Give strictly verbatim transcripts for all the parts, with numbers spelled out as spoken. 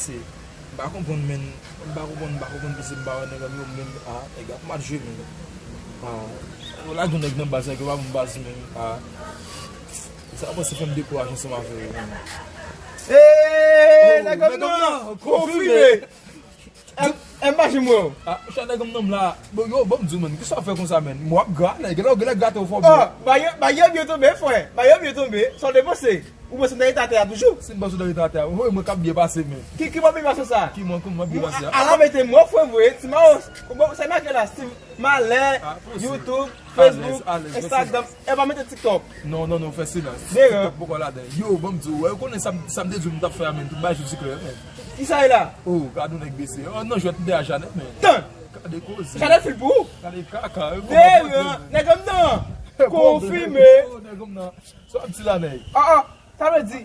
Se, m pa konprann, men, m pa konprann, m pa konprann pise m pa wè nèg yo menm, a, nèg ap mal jwe, men, a, yo lage yon nèg nan baz, nèg yo pa bon baz, men, a, sa kòmanse fè m dekouraje ansanm avè yo, men. Eee, nèg nan, konfime. M pa janm wè w. A, monchè, nèg nan m la, bon, yo, ban m di w, men, kisa w fè konsa, men, m w ap gra, nèg, lè w grate w fò byen. Ba yo, ba yo byen tonbe, frè, ba yo byen tonbe, sa w te panse? Ou panse w nan eta atè a toujou? Si m panse w nan eta atè a, wi, mwen k ap byen pase, men. Ki, ki mwen byen pase sa? Ki mwen, kòman mwen byen pase a? Ala mete mwen fwe vre, ti mawo, kòman sa make la, Steve Malè, YouTube, Facebook, Instagram, e pa mete TikTok. Non, non, non, fè silans. TikTok poko ladan. Yo, ban m di w, ou konnen sa m, sa m te di w m t ap fè a, men, tout bagay soti klè, men. Kisa e la? Oh, gade yon nèg bese. Oh, non, jwèt de a Janèt, men. Tan! Gade koze. Janèt fin pou ou? Gade kaka. Deran, nèg nan. Konfime. Oh, nèg nan. Sa w ap di la, nèg? Ah, ah, sa vle di,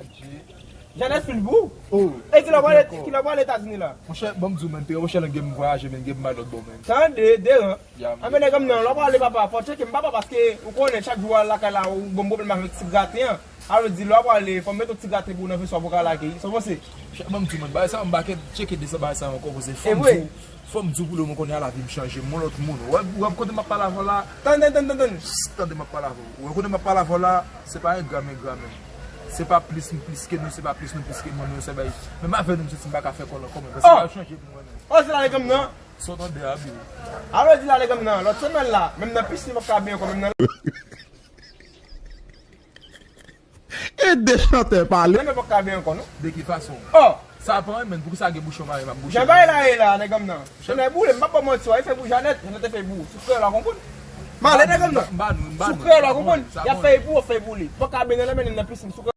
Janèt fin pou ou? Oh, e di lè w prale, ki lè w prale Etazini la? Monchè, ban m di w, men, trè monchè, nan gen m vwayaje, men, gen m bay lòt bò, men. Tande, Deran. Anben, nèg nan, lè w prale, papa, fò w tcheke m, papa, paske ou konnen chak jou w al lakay la, ou ban m pwoblèm avèk ti graten an. Sa vle di, lè w prale, fò m mete yon ti graten pou ou nan veswa pou w ka lage. Sa w panse? Monchè, ban m di w, men, bagay sa, m pa ka tcheke de sa, bagay sa ankò, koze. Fò m di w, fò m di w, pou lè mwen konnen a lavi m chanje, m yon lòt moun. Ou wè, ou wè kote m ap pale avè w la? Tande, tande, tande, tande. Psst, tande m ap pale avè w. Ou wè kote m ap pale avè w la? Se pa engra m engra, men. Se pa plis m plis ke nou, se pa plis nou plis ke nou, nou se bay. Menm avè nou, m santi m pa ka fè kòl ankò, men. Paske bagay chanje pou mwen, men. Oh, se la, nèg nan. Sa w tande a, bro? Alò, di la, nèg nan, lòt semèn la, menm nan piscine, m p ap ka benyen ankò, menm nan. E de chantè pale. Menm nan p ap ka benyen ankò, non. De ki fason? Oh! Sa pa anyen, men, poukisa gen bouchon mare m ap bouche? Jan bagay la ye la, nèg nan. Janèt boule, m p ap ba w manti, wi, e fè pou Janèt, Janèt te fè pou ou. Sou kreyòl la, w konprann? Malè, nèg nan. Sou kreyòl la, w konprann? Y ap fè pou ou, fè pou li. M p ap ka benyen nan, men nan piscine, sou kreyòl.